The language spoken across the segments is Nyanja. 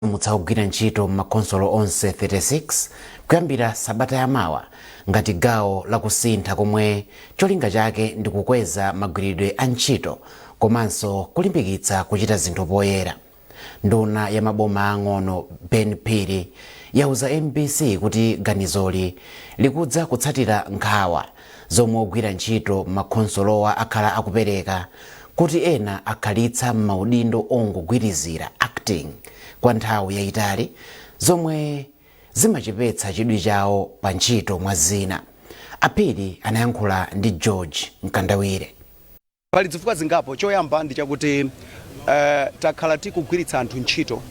Mutsa kugwira ntchito m'makhonsolo onse 36 kuyambira sabata yamawa ngati gawo lakusintha komwe cholinga chake ndi kukweza magwiridwe a ntchito komanso kulimbikitsa kuchita zinthu poyera. Nduna ya maboma ang'ono Ben Phiri yauza MBC kuti ganizoli likudza kutsatira nkhawa zomwe ogwira ntchito m'makhonsolowa akhala akupereka kuti ena akhalitsa m'maudindo ongogwirizira, acting, kwa nthawi yayitali, zomwe zimachepetsa chidwi chawo pa ntchito, mwa zina. Aphiri anayankhula ndi George Mkandawire. Pali zifukwa zingapo. Choyamba ndi chakuti takhala tikugwiritsa anthu ntchito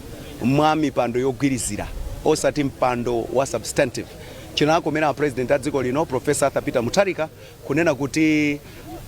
mwa mipando yogwirizira, osati mpando wa substantive. Chinakomera a President a dziko lino, Professor Arthur Peter Mutharika, kunena kuti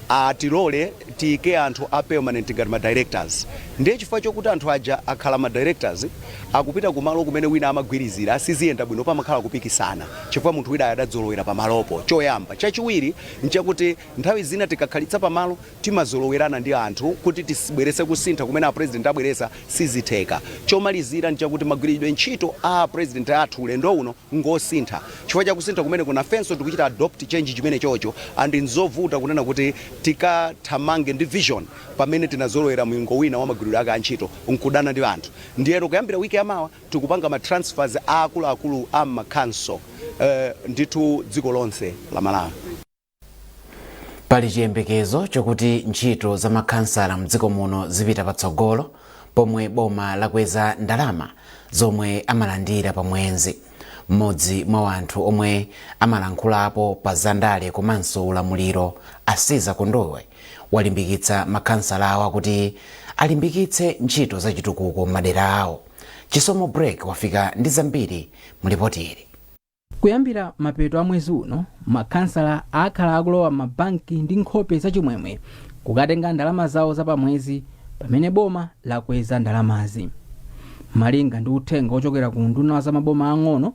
atilole tiyike anthu a permanent ngati ma directors. Ndiye chifukwa chokuti anthu aja akhala ma directors, akupita kumalo kumene wina amagwirizira, siziyenda bwino, pamakhala kupikisana chifukwa munthu wina adadzolowera pamalopo. Choyamba. Chachiwiri nchakuti nthawi zina tikakhalitsa pamalo timazolowerana ndi anthu. Kuti tisibwerese kusintha kumene a President abweresa, sizitheka. Chomalizira nchakuti magwiridwe ntchito a President athu ulendo uno ngosintha. Chifukwa chakusintha kumene kunafenso tikuchita adopt change chimene chocho, and nzovuta kunena kuti tikathamange ndi vision pamene tinazolowera mwingo wina wa magwiridwe ake a ntchito nkudana ndi anthu. Ndiyero kuyambira wiki yamawa tikupanga ma transfers aakuluakulu a makhanso ndithu dziko lonse la Malawi. Pali chiyembekezo chokuti ntchito za makhansala mdziko muno zipita patsogolo pomwe boma lakweza ndalama zomwe amalandira pa mwezi. Mmodzi mwa anthu omwe amalankhulapo pa zandale komanso ulamuliro, Asiza Kondowe, walimbikitsa makhansala awa kuti alimbikitse ntchito zachitukuko m'madera awo. Chisomo Break wafika ndi zambiri mulipoti ili. Kuyambira mapeto a mwezi uno, makhansala akhala akulowa m'mabanki ndi nkhope zachimwemwe kukatenga ndalama zawo zapamwezi pamene boma lakweza ndalamazi. Malinga ndi uthenga ochokera ku nduna za maboma ang'ono,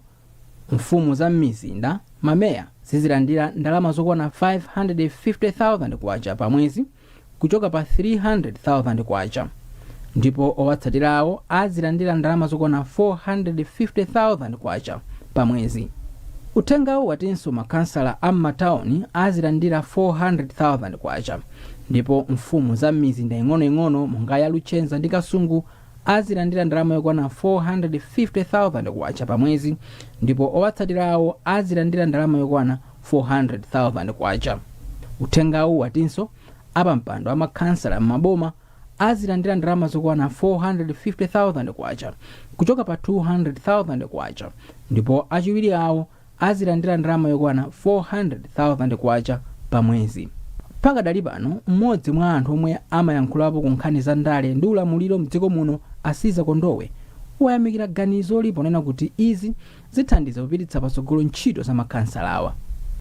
mfumu za m'mizinda, mameya, zizilandira ndalama zokwana 550,000 kwacha pamwezi kuchoka pa 300,000 kwacha, ndipo owatsatirawo azilandira ndalama zokwana 450,000 kwacha pamwezi. Uthengawu watinso makhansala a m'matawuni azilandira 400,000 kwacha, ndipo mfumu za m'mizinda ing'onoing'ono monga ya Luchenza ndi Kasungu azilandira ndalama yokwana 450,000 kwacha pamwezi, ndipo owatsatirawo azilandira ndalama yokwana 400,000 kwacha. Uthengawu watinso apampando amakhansala m'maboma azilandira ndalama zokwana 450,000 kwacha kuchoka pa 200,000 kwacha, ndipo achiwiri awo azilandira ndalama yokwana 400,000 kwacha pamwezi. Pakadali pano, mmodzi mwa anthu omwe amayankhulapo ku nkhani za ndale ndi ulamuliro mdziko muno, Asiza Kondowe, wayamikira ganizoli ponena kuti izi zithandiza kupititsa patsogolo ntchito za makhansalawa.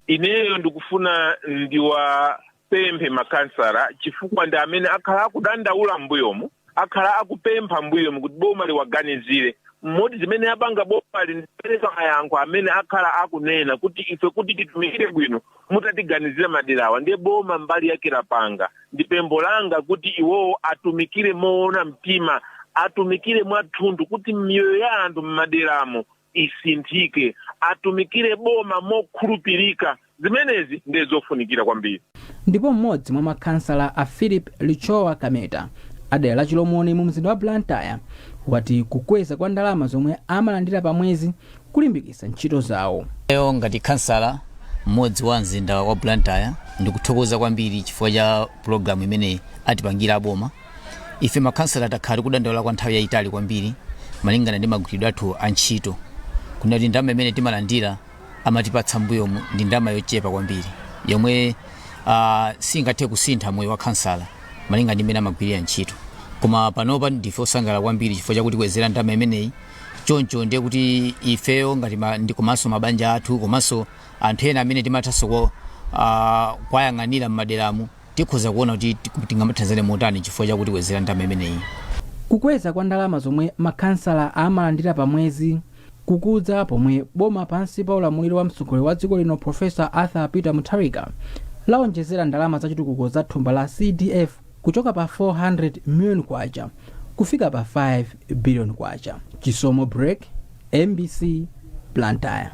Ineyo ndikufuna ndiwapemphe makhansala, chifukwa ndi amene akhala akudandaula m'mbuyomu, akhala akupempha m'mbuyomu kuti boma liwaganizire. Mmoti zimene apanga boma lindipereka mayankho amene akhala akunena kuti ife kuti titumikire bwino mutatiganizira maderawa. Ndiye boma mbali yake lapanga. Ndi pempho langa kuti iwowo atumikire moona mtima, atumikire mwathunthu kuti miyoyo ya anthu m'maderamo isinthike, atumikire boma mokhulupirika. Zimenezi ndiye zofunikira kwambiri. Ndipo mmodzi mwa makhansala, a Philip Lichowa Kameta, adera la Chilomoni mu mzinda wa Blantyre, wati kukweza kwa ndalama zomwe amalandira pamwezi kulimbikitsa ntchito zawo. Lero ngati khansala mmodzi wa mzinda wa Blantyre, ndikuthokoza kwambiri chifukwa cha pulogalamu imene atipangira aboma. Ife makhansala takhala tikudandaula kwa nthawi yayitali kwambiri malingana ndi magwiridwe athu a ntchito, kunati ndalama imene timalandira, amatipatsa mbuyomu, ndi ndalama yochepa kwambiri yomwe singathe kusintha moyo wa khansala malinga ndi mmene amagwirira ntchito. Koma panopa ndife osangalala kwambiri chifukwa chakuti kwezera ndalama imeneyi. Choncho ndiye kuti ifeyo ngati ndi komanso mabanja athu komanso anthu ena amene timathanso kuwayang'anira m'maderamu, tikhoza kuona kuti tingamathandizane motani chifukwa chakuti kwezera ndalama imeneyi. Kukweza kwa ndalama zomwe makhansala amalandira pamwezi kukudza pomwe boma pansi pa ulamuliro wa mtsogoleri wa dziko lino, Professor Arthur Peter Mutharika, laonjezera ndalama zachitukuko za thumba la CDF kuchoka pa 400 million kwacha kufika pa 5 billion kwacha. Chisomo Break, MBC, Blantyre.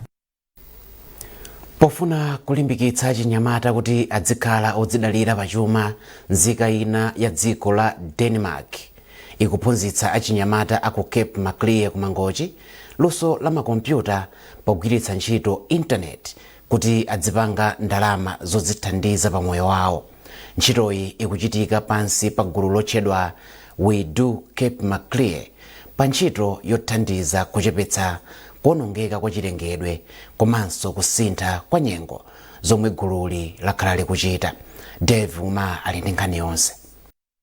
Pofuna kulimbikitsa achinyamata kuti adzikhala odzidalira pachuma, nzika ina ya dziko la Denmark ikuphunzitsa achinyamata aku Cape Maclear ku Mangochi luso la makompyuta pogwiritsa ntchito intaneti kuti adzipanga ndalama zodzithandiza pa moyo wawo. Ntchitoyi ikuchitika pansi pa gulu lotchedwa We Do Cape Maclear pa ntchito yothandiza kuchepetsa kuonongeka kwa chilengedwe komanso kusintha kwa nyengo zomwe gululi lakhala likuchita. Dave Uma ali ndi nkhani yonse.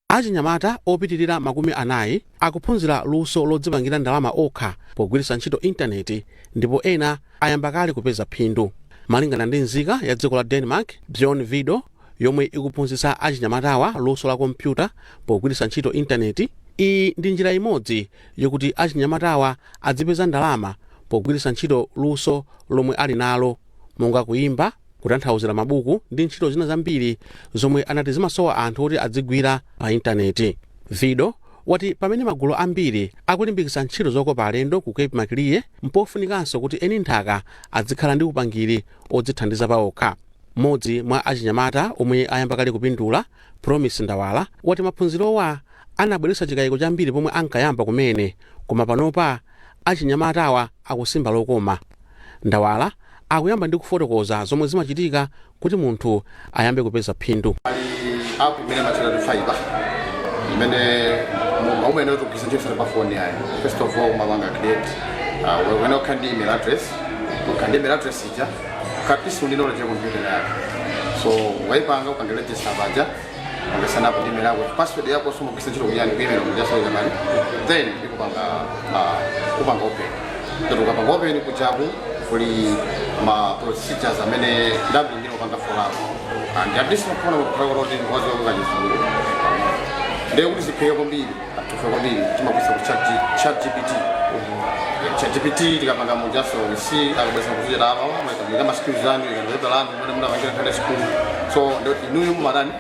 Achinyamata opitirira 40 akuphunzira luso lodzipangira ndalama okha pogwiritsa ntchito intaneti, ndipo ena ayamba kale kupeza phindu. Malingana ndi nzika ya dziko la Denmark, Bjorn Vido, yomwe ikuphunzitsa achinyamatawa luso la kompyuta pogwiritsa ntchito intaneti, iyi ndi njira imodzi yokuti achinyamatawa adzipeza ndalama pogwiritsa ntchito luso lomwe ali nalo, monga kuyimba, kutanthauzira mabuku ndi ntchito zina zambiri zomwe anati zimasowa anthu oti adzigwira pa intaneti. Vido wati pamene magulu ambiri akulimbikitsa ntchito zokopa alendo ku Cape Maclear, mpofunikanso kuti eni nthaka adzikhala ndi upangiri odzithandiza paokha. Mmodzi mwa achinyamata omwe ayamba kale kupindula, Promise Ndawala, wati maphunzirowa anabweretsa chikayiko chambiri pomwe ankayamba kumene, koma panopa achinyamatawa akusimba lokoma. Ndawala akuyamba ndi kufotokoza zomwe zimachitika kuti munthu ayambe kupeza phindu. Pali app imene machita Fiverr, imene umene utugwisa ntchito pa phone yayo. First of all, umapanga create, wene ukhala ndi email address, ukhala ndi email address ija, ukapisi ndi knowledge ya computer yako, so waipanga, upanga register paja, upanga sign up ndi email yako, password yako, so mugwisa ntchito kuyani ku email kuja, so jamani, then ikupanga upanga open. Then ukapanga open kujaku, kuli ma procedures amene ndambiri upanga follow up, and at least mafuna kukhala kuti waziwa kukachizungu ndiye kuti ziphike kwambiri, atufe kwambiri, timagwisa ku Chat GPT. Chat GPT tikapanga mujaso si akabwesa kuchita apa maika ma skills anu, ikandipeza lanu mene munapangira nkhani school, so ndio inuyo mumatani,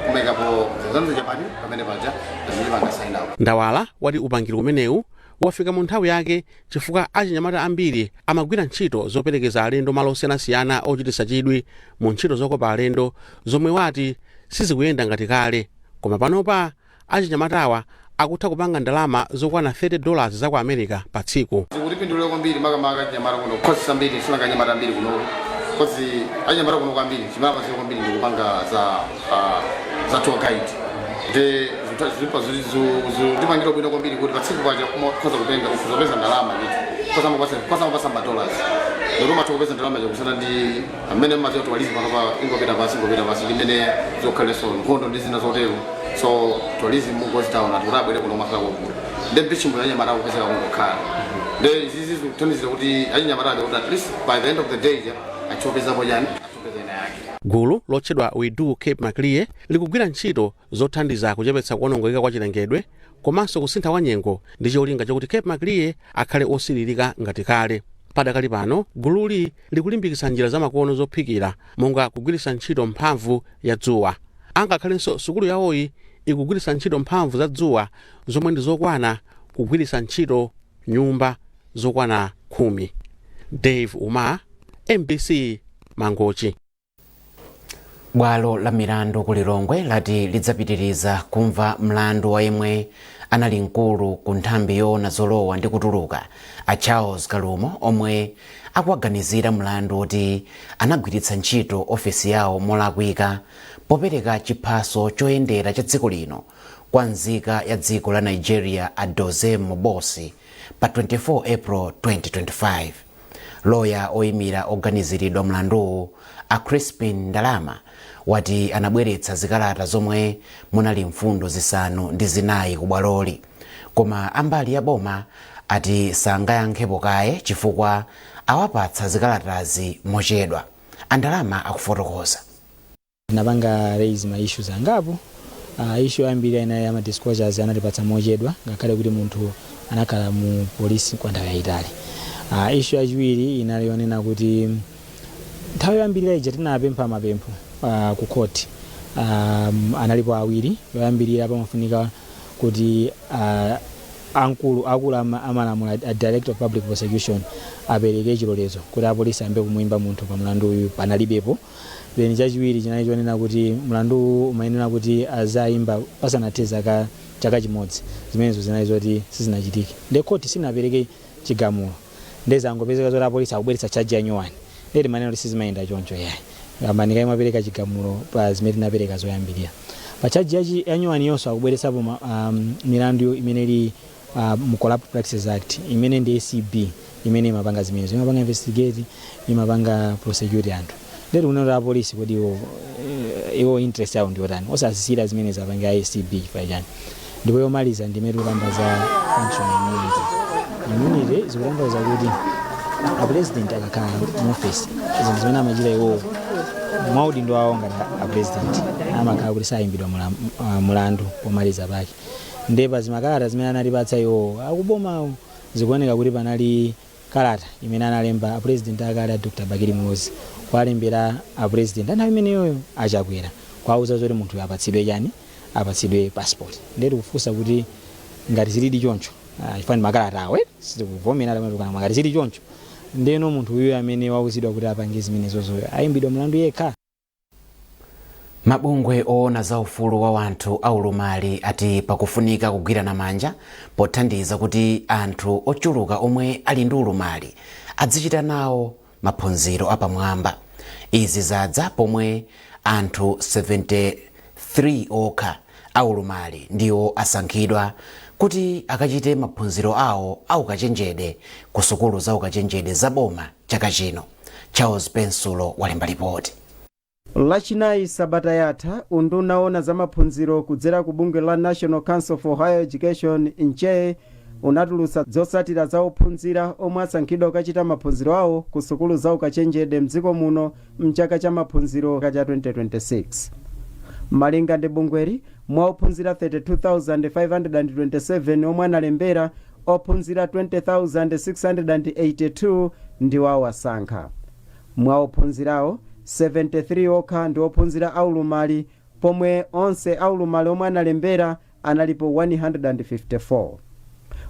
kumaikapo zanu japani pamene paja ndipanga sign up. Ndawala wati upangiri umenewu wafika mu nthawi yake chifukwa achinyamata ambiri amagwira ntchito zoperekeza alendo malo osiyanasiyana ochititsa chidwi mu ntchito zokopa alendo, zomwe wati sizikuyenda ngati kale, koma panopa achinyamatawa akutha kupanga ndalama zokwana $30 za ku America pa tsiku. Zikutipindulira kwambiri, makamaka achinyamata kuno, khosi zambiri sinanga anyamata ambiri kuno, khosi achinyamata kuno kwambiri chimene kwambiri ndikupanga za tour guide. Ndi zitipangira bwino kwambiri kuti patsiku paja khoza kutenga kupeza ndalama ndithu, khoza mapasa ma dollars, lero umatha kupeza ndalama chakusana ndi amene mmaziwa kuti tourism panopa ingopita pasi, ingopita pasi limene zokhaleso nkhondo ndi zina zotero, so tourism goes down, anthu kuti abwere kuno umakhala kovuta, ndi mpichimbo anyamata akupezeka kungokhala. Ndi izizi zikuthandizira kuti achinyamata aja kuti at least by the end of the day ja achopezapo chani, achopeza ina yake. Gulu lotchedwa We Do Cape Maclear likugwira ntchito zothandiza kuchepetsa kuwonongeka kwa chilengedwe komanso kusintha kwa nyengo ndi cholinga chakuti Cape Maclear akhale osiririka ngati kale. Padakali pano gululi likulimbikitsa njira zamakono zophikira, monga kugwiritsa ntchito mphamvu ya dzuwa. Angakhalenso sukulu yawoyi ikugwiritsa ntchito mphamvu za dzuwa zomwe ndi zokwana kugwiritsa ntchito nyumba zokwana 10. Dave Uma, MBC, Mangochi. Bwalo la milandu ku Lilongwe lati lidzapitiriza kumva mlandu wa yemwe anali mkulu ku nthambi yoona zolowa ndi kutuluka, a Charles Kalumo, omwe akuwaganizira mlandu woti anagwiritsa ntchito ofesi yawo molakwika popereka chiphaso choyendera cha dziko lino kwa nzika ya dziko la Nigeria, a Doze Mobosi, pa 24 April 2025. Loya oyimira oganiziridwa mlanduwu, a Crispin Ndalama, wati anabweretsa zikalata zomwe munali mfundo 4 ku bwaloli, koma ambali ya boma ati sangayankhepo kaye chifukwa awapatsa zikalatazi mochedwa. Andalama akufotokoza. Tinapanga raise ma issues angapo. Issue yambiri inayi ama disclosures anatipatsa mochedwa, ngakhale kuti munthu anakhala mu polisi kwa nthawi yayitali. Issue yachiwiri inali yonena kuti nthawi yoyambirira ija tinapempha mapempho ku court, analipo awiri. Yoyambirira pamafunika kuti Ankulu akulu amalamula, a Director of Public Prosecution, apereke chilolezo kuti apolisi ayambe kumuyimba munthu pa mlandu uyu, panalibepo. Then chachiwiri chinali chonena kuti mlandu umayenera kuti azayimba pasanathe chaka chimodzi. Zimenezo zinali zoti sizinachitike, nde khoti sinapereke chigamulo, nde zangopezeka zoti apolisi akubweretsa charge ya nyuwani. Ndeti maneno kuti sizimayenda choncho yayi, amanika imapereka chigamulo pa zimene tinapereka zoyambirira. Pa charge ya nyuwani yonso akubweretsapo milandu imene ili mu Corrupt Practices Act, imene ndi ACB imene imapanga zimenezo, imapanga investigate, imapanga prosecute anthu. Ndeti kunena kuti apolisi, kodi iwo interest yawo ndiyotani osasisira zimene zapange ACB? Chifukwa chani? Ndipo yomaliza ndimene tikukamba za functional immunity. Immunity zikutanthauza kuti a president akakhala mu office, zinthu zimene amachita iwowo mwaudindo wawo ngati a president, amakhala kuti sayimbidwa mulandu pomaliza pake. Nde pa zimakalata zimene anatipatsa iwowo akubomawo, zikuoneka kuti panali kalata imene analemba a president akale a Dr Bakili Muluzi kuwalembera a president anthawi imeneyoyo Achakwera, kuwauza zoti munthu apatsidwe chani, apatsidwe passport. Nde tikufunsa kuti ngati zilidi choncho, chifukwa ndi makalata awo, sitikuvomera tamwe tikana, ngati zili choncho, ndeno munthu uyu amene wauzidwa kuti apange zimenezozoyo ayimbidwa mlandu yekha? Mabungwe oona za ufulu wa anthu aulumali ati pakufunika kugwirana manja pothandiza kuti anthu ochuluka omwe ali ndi ulumali azichita nawo maphunziro apamwamba. Izi zadza pomwe anthu 73 okha aulumali ndiwo asankhidwa kuti akachite maphunziro awo aukachenjede ku sukulu za ukachenjede za boma chaka chino. Charles Pensulo walemba ripoti. Lachinayi sabata yatha, unduna owona za maphunziro kudzera ku bungwe la National Council for Higher Education, NCHE, unatulutsa zotsatira za ophunzira omwe asankhidwa kukachita maphunziro awo ku sukulu za ukachenjede mdziko muno mchaka cha maphunziro cha 2026. Malinga ndi bungweli, mwa ophunzira 32,527 omwe analembera, ophunzira 20,682 ndiwo awasankha. Mwa ophunzirawo, 73 okha ndi ophunzira aulumali, pomwe onse aulumali omwe analembera analipo 154.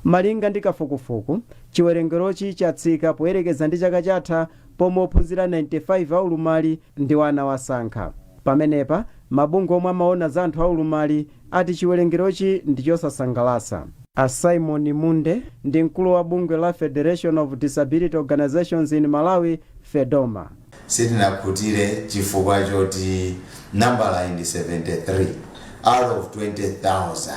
Malinga ndi kafukufuku, chiwerengerochi chatsika poyerekeza ndi chaka chatha, pomwe ophunzira 95 aulumali ndiwo anawasankha. Pamenepa mabungwe omwe amaona za anthu aulumali ati chiwerengerochi ndi chosasangalatsa. A Simon Munde ndi mkulu wa bungwe la Federation of Disability Organizations in Malawi, FEDOMA. Sitinakhutire chifukwa choti nambala iyi ndi 73 out of 20,000.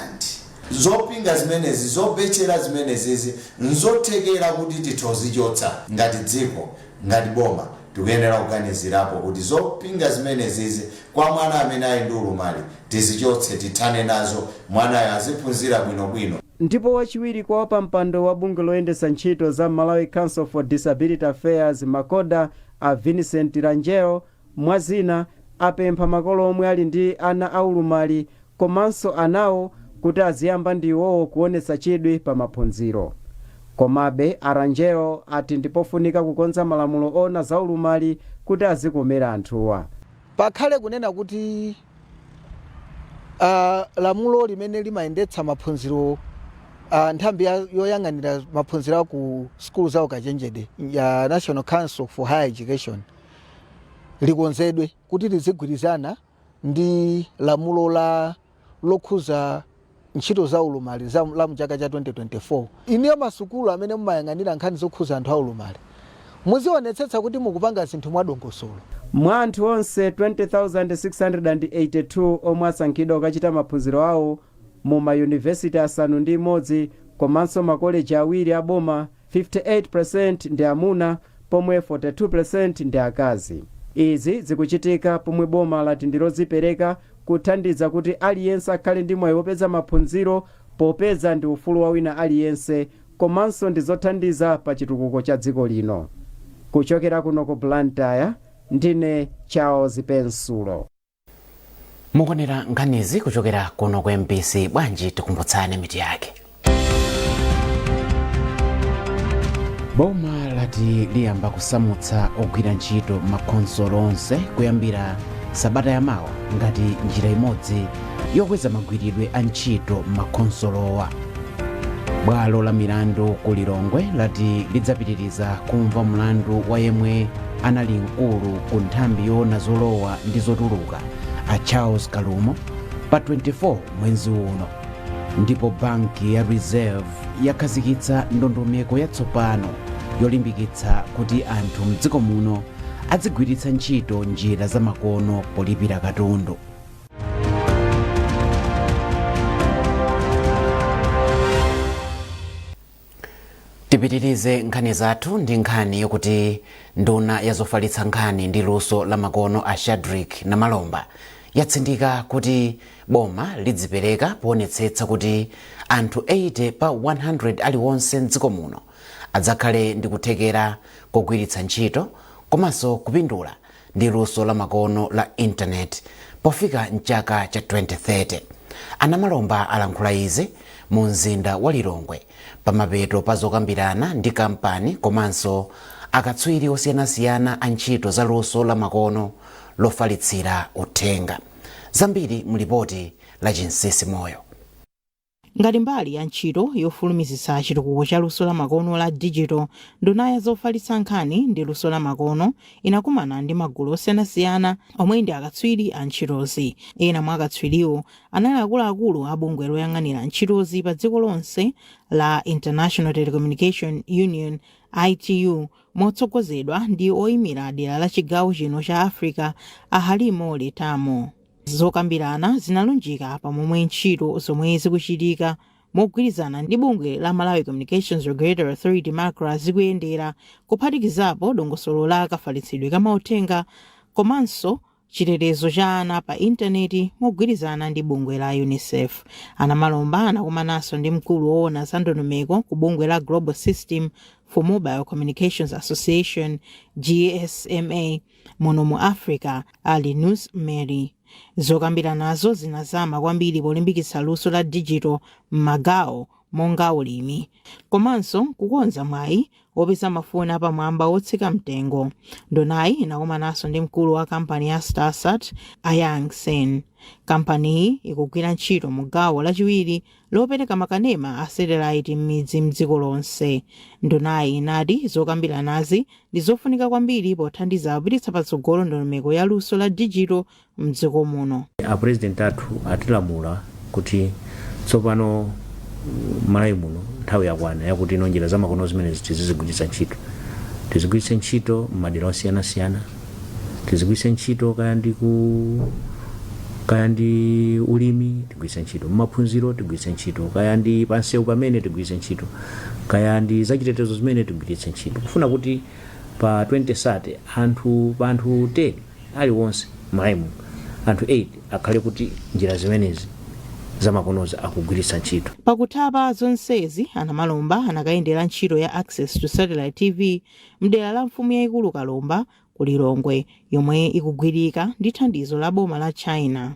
Zopinga zimenezi, zobetchera zimenezizi, nzothekera kuti tithozichotsa ngati dziko. Ngati boma tikuyenera kuganizirapo kuti zopinga zimenezizi kwa mwana amene ali ndi ulumali tizichotse, tithane nazo, mwanayo aziphunzira bwinobwino. Ndipo wachiwiri kwa wapampando wa bungwe loyendetsa ntchito za Malawi Council for Disability Affairs, MACODA, a Vincent Rangel, mwa zina apempha makolo omwe ali ndi ana aulumali komanso anawo kuti aziyamba ndi iwowo kuonetsa chidwi pa maphunziro. Komabe a Rangel ati ndipofunika kukonza malamulo ona za ulumali kuti azikomera anthuwa. Pakhale kunena kuti lamulo limene limayendetsa maphunziro, nthambi yoyang'anira maphunziro ku sukulu za ukachenjede ya National Council for Higher Education likonzedwe kuti lizigwirizana ndi lamulo la lokhuza ntchito za ulumali la mchaka cha 2024. Iniyo masukulu amene mumayang'anira nkhani zokhuza anthu aulumali, muzionetsetsa kuti mukupanga zinthu mwadongosolo. Mwa anthu onse 20,682 omwe asankhidwa kukachita maphunziro awo mu mayunivesiti 6 komanso makoleji awiri aboma, 58% ndi amuna pomwe 42% ndi akazi. Izi zikuchitika pomwe boma lati ndi lodzipereka kuthandiza kuti aliyense akhale ndi mwayi wopeza maphunziro, popeza ndi ufulu wa wina aliyense komanso ndi zothandiza pa chitukuko cha dziko lino. Kuchokera kuno ku Blantyre, ndine Charles Pensulo. Mukuonera nkhanizi kuchokera kuno ku MBC. Bwanji tikumbutsane mitu yake. Boma lati liyamba kusamutsa ogwira ntchito makhonsolo onse kuyambira sabata yamawa ngati njira imodzi yokweza magwiridwe a ntchito makhonsolowa. Bwalo la milandu ku Lilongwe lati lidzapitiriza kumva mlandu wa yemwe anali mkulu ku nthambi yoona zolowa ndi zotuluka, a Charles Kalumo, pa 24 mwezi uno. Ndipo banki ya Reserve yakhazikitsa ndondomeko yatsopano yolimbikitsa kuti anthu mdziko muno adzigwiritsa ntchito njira zamakono polipira katundu. Tipitirize nkhani zathu ndi nkhani yokuti nduna ya zofalitsa nkhani ndi luso la makono, a Shadrick Namalomba, yatsindika kuti boma lidzipereka poonetsetsa kuti anthu 80 pa 100 aliwonse mdziko muno adzakhale ndi kuthekera kogwiritsa ntchito komanso kupindula ndi luso la makono la intaneti pofika mchaka cha 2030. Anamalomba alankhula izi mu mzinda wa Lilongwe pamapeto pa zokambirana ndi kampani komanso akatswiri osiyanasiyana a ntchito za luso la makono lofalitsira uthenga. Zambiri mu lipoti la Chinsisi Moyo. Ngati mbali ya ntchito yofulumizitsa chitukuko cha luso la makono la digital, nduna ya zofalitsa nkhani ndi luso la makono inakumana ndi magulu osiyanasiyana omwe ndi akatswiri a ntchitozi. Ena mwa akatswiriwo anali akuluakulu a bungwe loyang'anira ntchitozi pa dziko lonse la International Telecommunication Union, ITU, motsogozedwa ndi oyimira dera la chigawo chino cha Africa, a Halimo Letamo. Zokambirana zinalunjika pamomwe ntchito zomwe zikuchitika mogwirizana ndi bungwe la Malawi Communications Regulatory Authority, MACRA, zikuyendera, kuphatikizapo dongosolo la kafalitsidwe ka mauthenga komanso chitetezo cha ana pa intaneti mogwirizana ndi bungwe la UNICEF. Anamalomba anakumananso ndi mkulu woona za ndondomeko ku bungwe la Global System for Mobile Communications Association, GSMA, muno mu Africa, ali Nus Mary. Zokambiranazo zinazama kwambiri polimbikitsa luso la digital m'magawo monga ulimi komanso kukonza mwayi wopeza mafoni apamwamba otsika mtengo. Ndunayi inakumananso ndi mkulu wa kampani ya Starsat, Ayang Sen. Kampaniyi ikugwira ntchito mu gawo lachiwiri lopereka makanema a satellite m'midzi mdziko lonse. Ndunayi inati zokambiranazi ndi zofunika kwambiri pothandiza kupititsa patsogolo ndondomeko ya luso la digital mdziko muno. A president athu atilamula kuti tsopano Malawi muno nthawi yakwana yakuti ino njira zamakono zimenezi tizizigwiritsa ntchito, tizigwiritse ntchito m'madera osiyanasiyana, tizigwiritse ntchito kaya ndi ulimi, tigwiritse ntchito m'maphunziro, tigwiritse ntchito kaya ndi pansewu pamene, tigwiritse ntchito kaya ndi zachitetezo zimene, tigwiritse ntchito. Kufuna kuti pa 2030 anthu, pa anthu 10 aliwonse Malawi muno, anthu 8 akhale kuti njira zimenezi zamakonozi akugwiritsa ntchito. Pakutha zonsezi, Anamalomba anakayendera ntchito ya Access to Satellite TV mdera la mfumu yayikulu Kalomba ku Lilongwe, yomwe ikugwirika ndi thandizo la boma la China.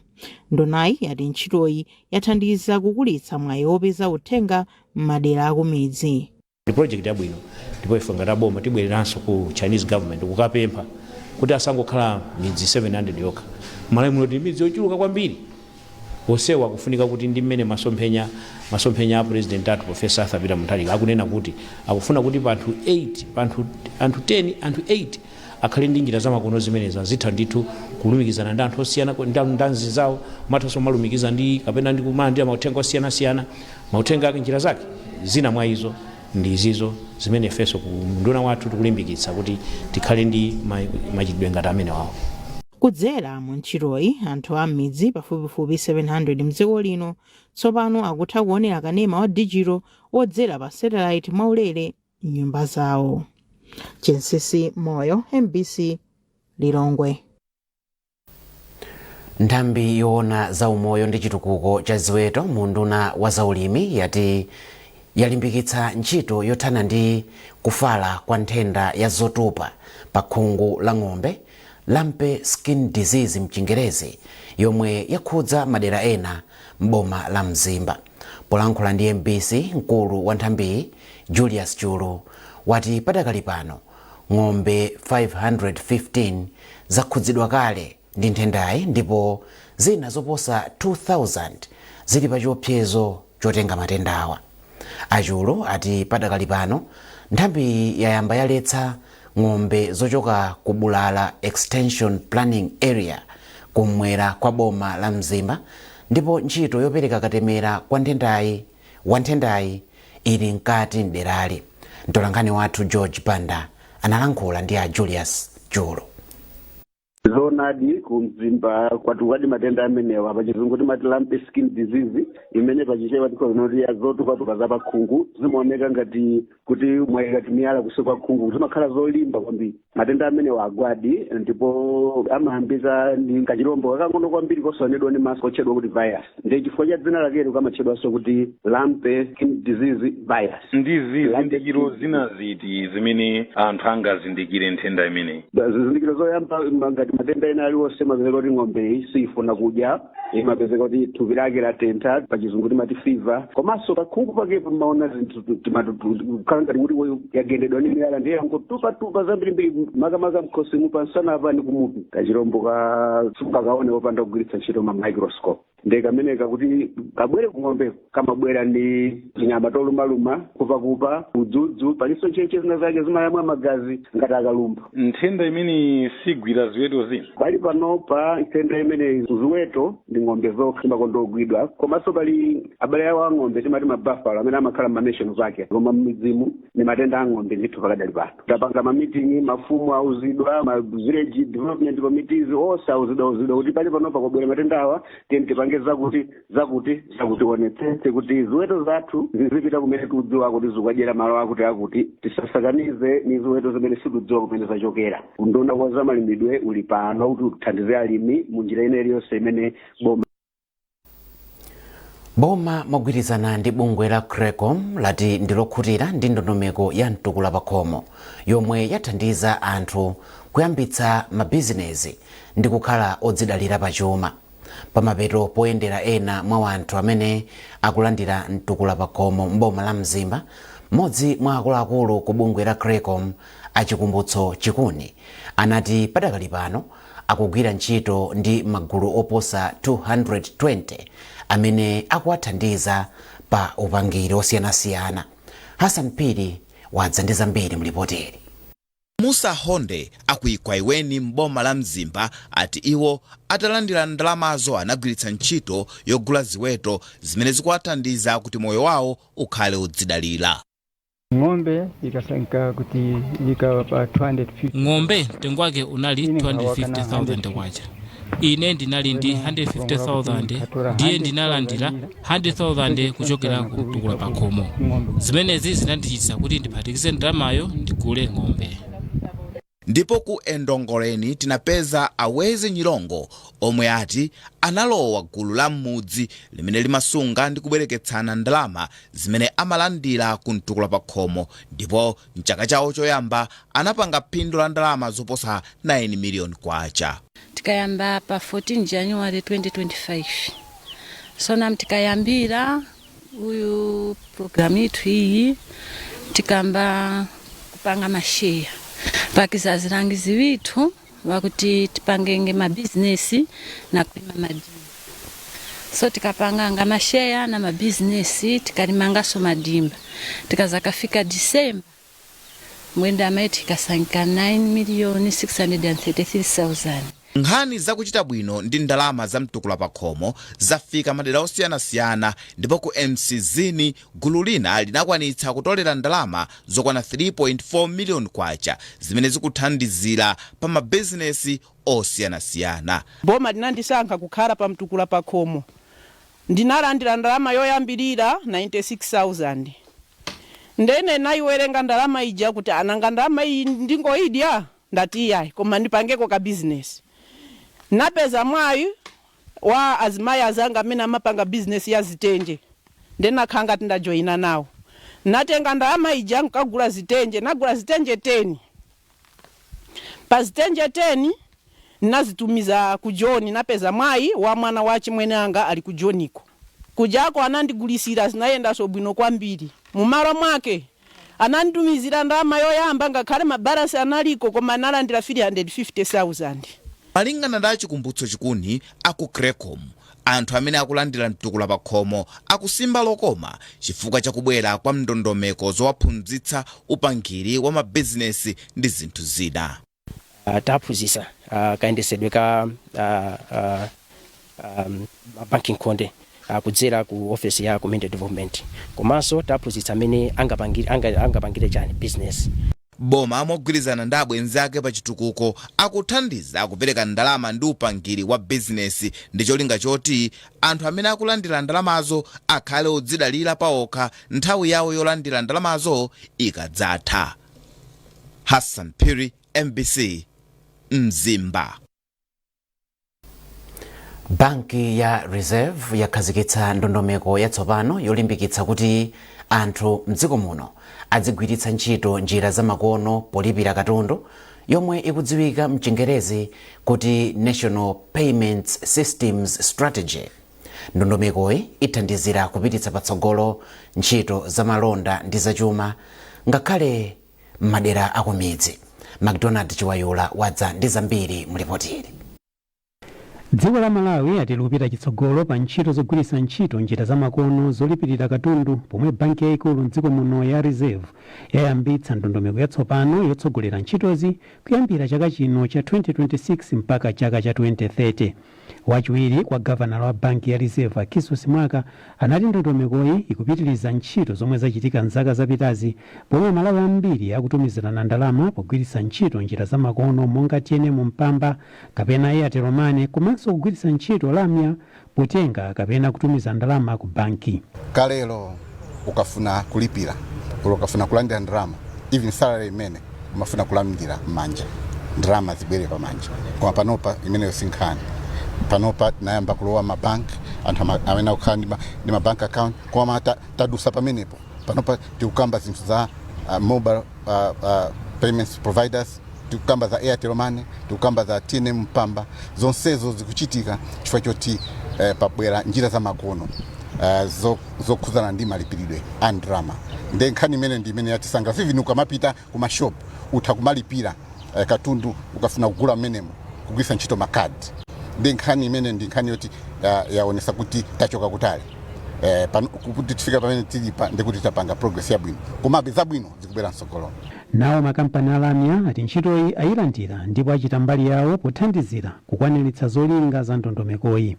Ndunayi yati ntchitoyi yathandiza kukulitsa mwayi wopeza uthenga m'madera akumidzi. Ndi project yabwino, ndipo ife ngati aboma tibwereranso ku Chinese government kukapempha kuti asangokhala midzi 700 yokha. Malawi muno tili midzi yochuluka kwambiri, onsewa akufunika kuti ndi mmene masomphenya a president athu, Professor Arthur Peter Mutharika, akunena kuti akufuna kuti pa anthu 8, pa anthu 10, anthu 8 akhale ndi njira zamakono zimenezi, azitha ndithu kulumikizana ndi anthu osiyana ndi anzawo, mathanso malumikiza ndi kapena ndi kumalandira mauthenga osiyanasiyana. Mauthenga ake, njira zake zina mwa izo ndi izizo zimene ifenso ku nduna wathu tikulimbikitsa kuti tikhale ndi machitidwe ngati amene wawo. Kudzera mu ntchitoyi, anthu a m'midzi pafupifupi 700 mdziko lino tsopano akutha kuonera kanema wa digital wodzera pa satellite mwaulere m'nyumba zawo. Chinsisi Moyo, MBC, Lilongwe. Nthambi yoona za umoyo ndi chitukuko cha ziweto mu nduna wa zaulimi yati yalimbikitsa ntchito yothana ndi kufala kwa nthenda ya zotupa pa khungu la ng'ombe, lumpy skin disease mchingerezi, yomwe yakhudza madera ena m'boma la Mzimba. Polankhula ndi MBC, mkulu wa nthambiyi, Julius Chulu, wati padakali pano ng'ombe 515 zakhudzidwa kale ndi nthendayi ndipo zina zoposa 2000 zili pa chiopsezo chotenga matendawa. Achulu ati padakali pano nthambi yayamba yaletsa ng'ombe zochoka ku Bulala Extension Planning Area kumwera kwa boma la Mzimba, ndipo ntchito yopereka katemera kwa nthendayi wa nthendayi ili mkati mderali. Mtolankhani wathu George Banda analankhula ndi a Julius Chulu. Zoonadi, ku Mzimba kwatukadi matenda amenewa, pachizungu timati lumpy skin disease, imene pachichewa tikhoza zotupatupa za pakhungu. Zimaoneka ngati kuti mwayika timiyala kusi kwa khungu, zimakhala zolimba kwambiri. Matenda amenewa agwadi ndipo amayambika ndi kachilombo kakang'ono kwambiri kosaonedwa ndi maso kotchedwa kuti virus, ndi chifukwa cha dzina lakelo kamatchedwanso kuti lumpy skin disease virus. Ndi zizindikiro zina ziti zimene anthu angazindikire nthenda imeneyi? Zizindikiro zoyamba, ngati matenda ena aliwonse, imapezeka kuti ng'ombe iyi siyifuna kudya, imapezeka kuti thupi lake latentha, pachizungu timati fever, komanso pakhungu pakepo maona zinthu kukhala ngati kuti yagendedwa ndi miyala, ndiye yangotupatupa zambirimbiri, makamaka mkhosimu, pansanapa ndi kumutu. Kachilombo ka sungakaone wopanda kugwiritsa ntchito ma microscope. Ndi kameneka kuti kabwere kung'ombeko kamabwera ndi tinyama tolumaluma, kupakupa, udzudzu, palinso ntchentche zina zake zimayamwa magazi ngati akalumba. Nthenda imeneyi sigwira ziweto zina? Pali panopa nthenda imeneyi ziweto ndi ng'ombe zokha zimakondogwidwa, komanso pali abale awo a ng'ombe, timati ma buffalo, amene amakhala ma national park, koma m'midzimu ni matenda a ng'ombe ndithu. Pakadali pano tapanga ma meeting, mafumu auzidwa, ma village development committees onse auzidwa kuti pali panopa kwabwera matenda awa, tiye tipange zakuti, zakuti, zakuti, onetsetse kuti ziweto zathu zizipita kumene tikudziwa kuti zikukadyera, malo akuti akuti, tisasakanize ni ziweto zimene sikudziwa kumene zachokera. Unduna wa zamalimidwe uli pano kuti uthandize alimi mu njira ina iliyonse imene boma Boma mogwirizana ndi bungwe la Creccom lati ndilokhutira ndi ndondomeko ya mtukula pakhomo yomwe yathandiza anthu kuyambitsa mabizinezi ndi kukhala odzidalira pachuma. Pamapeto poyendera ena mwa anthu amene akulandira mtukula pakhomo m'boma la Mzimba, mmodzi mwa akuluakulu ku bungwe la Creccom, Achikumbutso Chikuni, anati padakali pano akugwira ntchito ndi magulu oposa 220 amene akuwathandiza pa upangiri osiyanasiyana. Hassan Piri wadza ndi zambiri mlipoteri. Musa Honde akuikwaiweni m'boma la Mzimba ati iwo atalandira ndalamazo anagwiritsa ntchito yogula ziweto zimene zikuwathandiza kuti moyo wawo ukhale udzidalira. Ng'ombe ikasanka kuti ika pa 250. Ng'ombe mtengo wake unali 250,000 kwacha. Ine ndinali ndi 150,000, ndiye ndinalandira 100,000 kuchokera ku mtukula pakhomo. Zimenezi zinandichititsa kuti ndiphatikize ndalamayo ndigule ng'ombe. Ndipo ku Endongoleni tinapeza Awezi Nyilongo omwe ati analowa gulu la m'mudzi limene limasunga ndi kubwereketsana ndalama zimene amalandira ku mtukula pakhomo, ndipo mchaka chawo choyamba anapanga phindu la ndalama zoposa 9 miliyoni kwacha. Tikayamba pa 14 January 2025, sona tikayambira uyu programu ithu iyi, tikamba kupanga masheya pakiza zilangizi vithu vakuti tipangenge mabizinesi na kulima madimba. So tikapanganga masheya na mabizinesi, tikalimangaso madimba, tikazakafika Disemba mwenda amaiti ikasanka 9 miliyoni 633,000. Nkhani zakuchita bwino ndi ndalama za mtukula pakhomo zafika madera osiyanasiyana, ndipo ku Mcizini gulu lina linakwanitsa kutolera ndalama zokwana 3.4 miliyoni kwacha zimene zikuthandizira pa mabizinesi osiyanasiyana. Boma linandisankha kukhala pa mtukula pakhomo. Ndinalandira ndalama yoyambirira 96,000. Ndene nayiwerenga ndalama ija kuti ananga ndalama iyi ndingoyidya, ndati iyayi, koma ndipangeko ka bizinesi. Napeza mwayi wa azimayi azanga amene amapanga bizinesi ya zitenje, ndenakhala ngati ndajoyina nawo. Natenga ndalama ija nkagula zitenje, nagula zitenje 10. Pa zitenje 10 nazitumiza ku Joni. Napeza mwayi wa mwana wa chimwene anga ali ku Joniko, kujako anandigulisira, zinayendaso bwino kwambiri. Mumalo mwake ananditumizira ndalama yoyamba, ngakhale mabalasi analiko, koma analandira 350,000. Malingana ndi Achikumbutso Chikuni aku Creccom, Anthu amene akulandira mtukula pakhomo akusimba lokoma chifukwa chakubwera kwa ndondomeko zowaphunzitsa upangiri wa mabizinesi ndi zinthu zina. Taphunzitsa kayendesedwe ka banking khonde kudzera ku office ya community development, komanso taphunzitsa amene angapangire chani business. Boma mogwirizana ndi abwenzi ake pa chitukuko akuthandiza kupereka ndalama ndi upangiri wa bizinesi ndi cholinga choti anthu amene akulandira ndalamazo akhale odzidalira paokha nthawi yawo yolandira ndalamazo ikadzatha. Hassan Phiri, MBC, Mzimba. Banki ya Reserve yakhazikitsa ndondomeko yatsopano yolimbikitsa kuti anthu mdziko muno adzigwiritsa ntchito njira zamakono polipira katundu, yomwe ikudziwika mchingerezi kuti National Payments Systems Strategy. Ndondomekoyi ithandizira kupititsa patsogolo ntchito zamalonda ndi zachuma ngakhale m'madera akumidzi. MacDonald Chiwayula wadza ndi zambiri mulipotili. Dziko la Malawi ati likupita chitsogolo pa ntchito zogwiritsa ntchito njira zamakono zolipirira katundu, pomwe banki yayikulu mdziko muno ya Reserve yayambitsa ndondomeko yatsopano yotsogolera ntchitozi kuyambira chaka chino cha 2026 mpaka chaka cha 2030. Wachiwiri kwa gavanala wa banki ya Reserve, Akisos Mwaka, anati ndondomekoyi ikupitiriza ntchito zomwe zachitika mzaka zapitazi, pomwe Malawi ambiri akutumizirana ndalama pogwiritsa ntchito njira zamakono monga TNM Mpamba kapena Airtel Money, komanso kugwiritsa ntchito lamya potenga kapena kutumiza ndalama ku banki. Kalelo ukafuna kulipira olo ukafuna kulandira ndalama, even salary imene umafuna kulandira m'manja, ndalama zibwere pamanja, koma panopa imeneyo si nkhani. Panopa tinayamba kulowa mabank, anthu amene akukhala ndi ma bank account, koma tadusa pamenepo. Panopa tikukamba zinthu za mobile payments providers, tikukamba za Airtel Money, tikukamba za TNM Mpamba. Zonsezo zikuchitika chifukwa choti pabwera njira za makono zokhuzana ndi malipiridwe a ndalama. Nde nkhani imene ndi imene yatisangalatsa. Even ukamapita ku mashop, utha kumalipira katundu ukafuna kugula mmenemo kugwiritsa ntchito makadi. Ndi nkhani imene ndi nkhani yoti yaonesa kuti tachoka kutali kuti tifika pamene tilipa, ndikuti tapanga progress yabwino, komabe zabwino zikubwera mtsogolo. Nawo makampani alamya ati ntchitoyi ayilandira ndipo achita mbali yawo pothandizira kukwaniritsa zolinga za ndondomekoyi.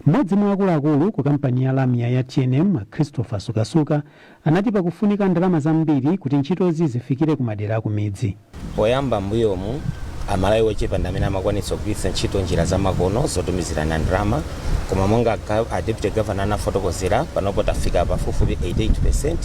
Mmodzi mwa akuluakulu ku kampani ya lamya ya TNM, Christopher Sukasuka, anati pakufunika ndalama zambiri kuti ntchitozi zifikire ku madera akumidzi. Poyamba mbuyomu, Amalawi ochepa ndi amene amakwanitsa kugwiritsa ntchito njira zamakono zotumizirana ndalama, koma monga a deputy governor anafotokozera, panopo tafika pafupifupi 88%,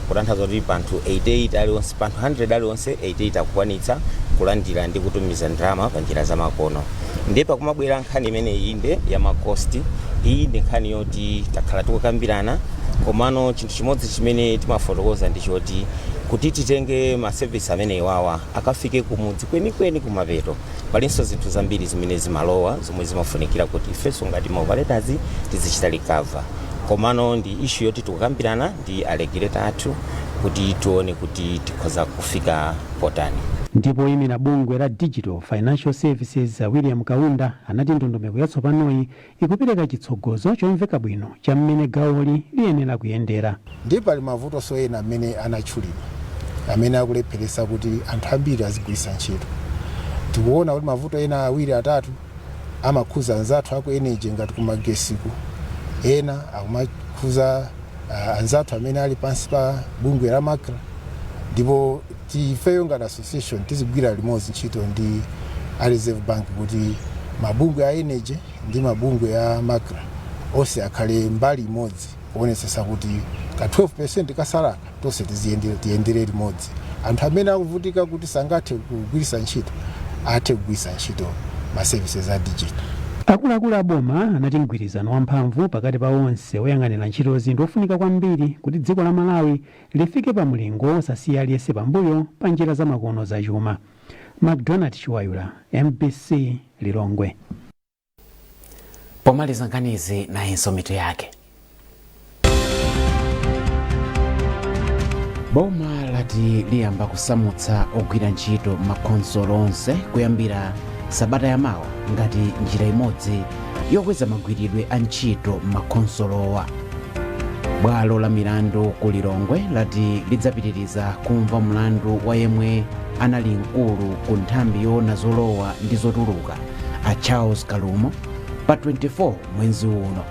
kutanthauza kuti pa anthu 88 aliwonse, pa anthu 100 aliwonse, 88 akukwanitsa kulandira ndi kutumiza ndalama pa njira zamakono. Ndiye pakumabwera nkhani imeneyi inde ya ma cost. Iyi ndi nkhani yoti takhala tikukambirana, komano chinthu chimodzi chimene timafotokoza ndi choti kuti titenge ma service amene iwawa akafike kumudzi kwenikweni kumapeto, palinso zinthu zambiri zimene zimalowa zomwe zimafunikira kuti ifenso ngati ma operators tizichita recover. Komano ndi issue yoti tikukambirana ndi a regulator athu kuti tione kuti tikhoza kufika potani. Ndipo oyimira bungwe la Digital Financial Services, William Kaunda, anati ndondomeko yatsopanoyi ikupereka chitsogozo chomveka bwino cha mmene gawoli liyenera kuyendera. Ndiye pali mavutonso ena amene anatchulidwa amene akulepheretsa kuti anthu ambiri azigwiritsa ntchito. Tikuona kuti mavuto ena awiri atatu amakhuza anzathu aku energy ngati kumagesiku, ena akumakhuza anzathu amene ali pansi pa bungwe la MACRA, ndipo tifeyo ngati association tizigwira limodzi ntchito ndi a Reserve Bank kuti mabungwe a energy ndi mabungwe a MACRA onse akhale mbali imodzi kuonetsetsa kuti ka 12% kasalaka tonse tiyendere limodzi. Anthu amene akuvutika kuti sangathe kugwiritsa ntchito athe kugwiritsa ntchito ma services a digital. Akuluakulu a boma anati mgwirizano wamphamvu pakati pa onse oyang'anira ntchitozi ndi ofunika kwambiri kuti dziko la Malawi lifike pa mlingo wosasiya aliyense pambuyo pa njira zamakono zachuma. MacDonald Chiwayula, MBC, Lilongwe. Pomaliza nkhanizi, nayenso mitu yake. Boma lati liyamba kusamutsa ogwira ntchito makhonsolo onse kuyambira sabata yamawa ngati njira imodzi. Yokweza magwiridwe a ntchito m'makhonsolowa. Bwalo la milandu ku Lilongwe lati lidzapitiriza kumva mlandu wa yemwe anali mkulu ku nthambi yoona zolowa ndi zotuluka, a Charles Kalumo, pa 24 mwezi uno.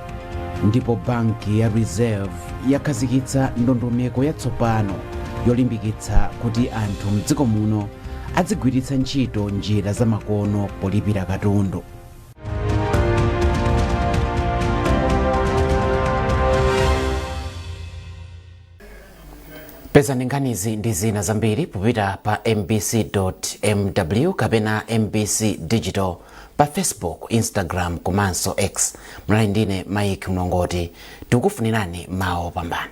Ndipo banki ya Reserve yakhazikitsa ndondomeko yatsopano yolimbikitsa kuti anthu mdziko muno adzigwiritsa ntchito njira zamakono polipira katundu. Pezani nkhanizi ndi zina zambiri popita pa mbc.mw kapena MBC Digital pa Facebook, Instagram komanso X. Munali ndine Mike Mlongoti. Tikukufunirani mawa opambana.